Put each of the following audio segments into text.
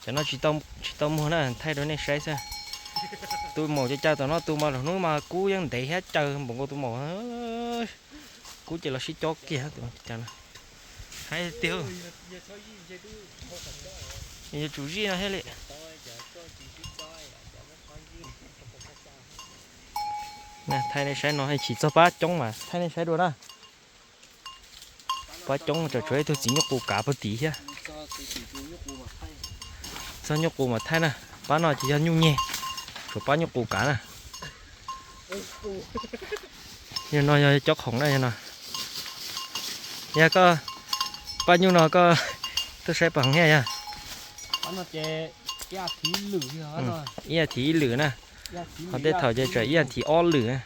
Cov no tsis tau, tsis tau muag na, thaij rau nej saib xwb. Tus maum cov caw tom no tus mas lwm hnub mas kub yeej ntev thiab caw npaum nkaus tus maum. Kub ces los sib cob kiag tus caw no. Haib tiag. Yuav tsum zij no thiaj li. Thaij nej saib no, chim txog pab coob mas thaij nej saib dua na. Pab coob tseem tshuav ib tug txiv nyuj qus kav puag tim thiab. Txog nyuj qus mas thaij na, pab no ces yog nyuj nyeg, tshuav pab nyuj qus kav na. Yog no yog cob khoom na yog no. Yog koj pab nyuj no koj tuaj saib puas heev thiab yog? Ib as thiv ib lwm na, ho tej thaum ces tseem ib as thiv ob lwm na.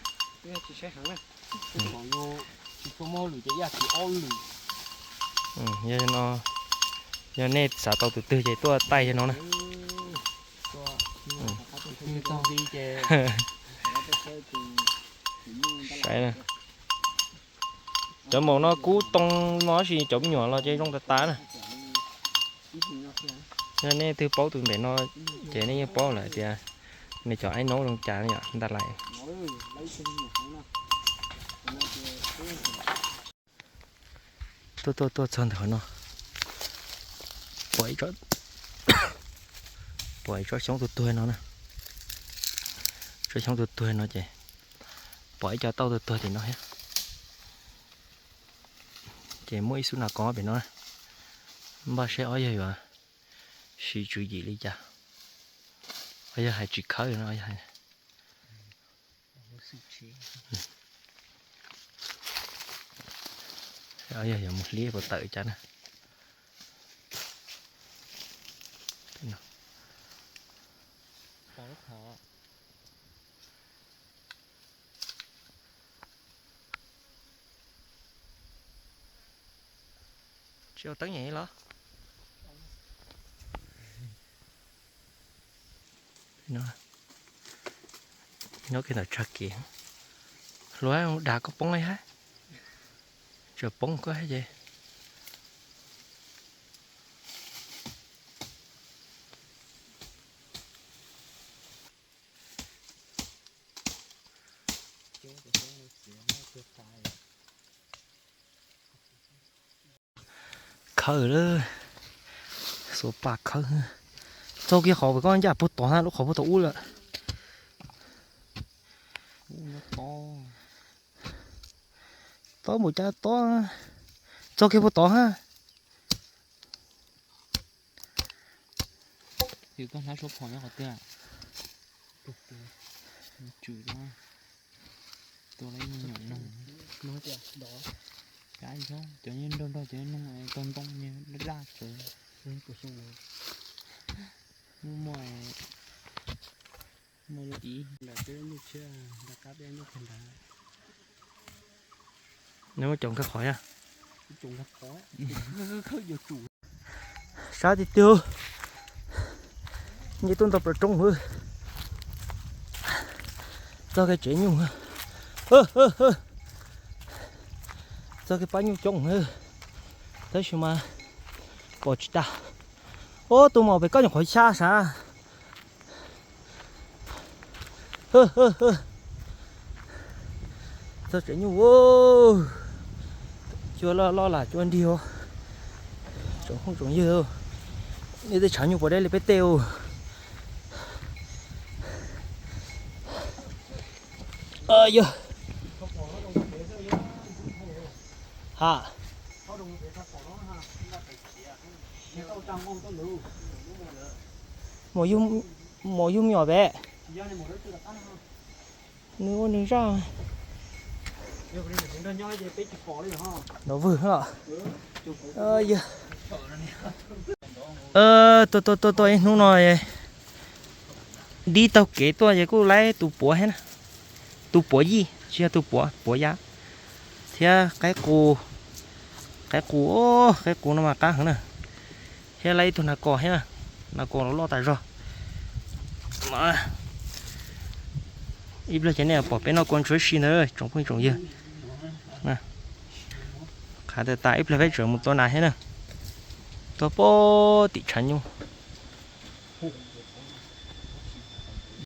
Yog no, yog nej xav tau tus twg ces tuaj taij yog no na. Saib na. Cov maum no kub too no tab sis cov me nyuam los ces zoo tas tas na. Yog nej twg paub tus npem no ces nej yeej paub lawm tias nws cov aib noob zoo cas yom, ntag lais. Tuaj tuaj tuaj txog ntawm qhov no, pom ib tsob, pom ib tsob xyoob tuag tuag no na. Tsob xyoob tuag tuag no ces pom ib co tauj tuag tuag tim no thiab. Ces muaj ib xub nas kos pem no, npaj seb ob yawg yuav siv tswv yim li cas. Ob yawg hais tsis khawb no, ob yawg hais Ob yawg yuav mus hliv puas tawm cas na. Tsis ua teeb nyem los? Nyob kiag ntawm tsag kev, hluas dag koj poob li hab, tseem poob koj hab ces. Khawb lawm, xuas pas khawb. Txog kiag qhov koj ncaj puag tod na, lub qhov puag tod ub lawm. Tob npaum cas tob, txog kiag puag tod hab. Koj hlab suab phom nyob qhov twg? Tsum, tua lawm me nyuam noog. Kav cov nyob nrog nrog cov noog tau ntoo daj daj tsawv. Muaj muaj, muaj lub ib. Nws muab coom kawg qhov yog. Sab tiag tiag, nce tuaj nto plaws roob. Txog kiag tsev nyuj, txog kiag pab nyuj coob, tab sis mas pom tsis tas. Ob tug maum pem koj nyuam qhuav xya sav. Txog tsev nyuj, cua loj loj lam cua nrig. Tsoom phooj tsoom ywg, nej tej tshav nyuj puas deb li peb tej? Yog, ha, maum yug me nyuam pem, nws ua nws zaj. Nov vwg os. Yog, tuaj tuaj tuaj tuaj ib hnub no dib taug kev tuaj ces kuj laib tus puav thiab na. Tus puav yij tsis yog tus puav, puav yab thiab qaib qus. Qaib qus, qaib qus no mas qab heev na. Thiab laib ib tug nas kos thiab na, nas kos los loj tas zog. Ib pliag ces nej pom peb noj kua ntsuab si ntawd tsoom phooj tsoom ywg. Qhav tas tas ib pliag peb tseem mus tua nas thiab na. Tua pem tim tshav nyuj. Tus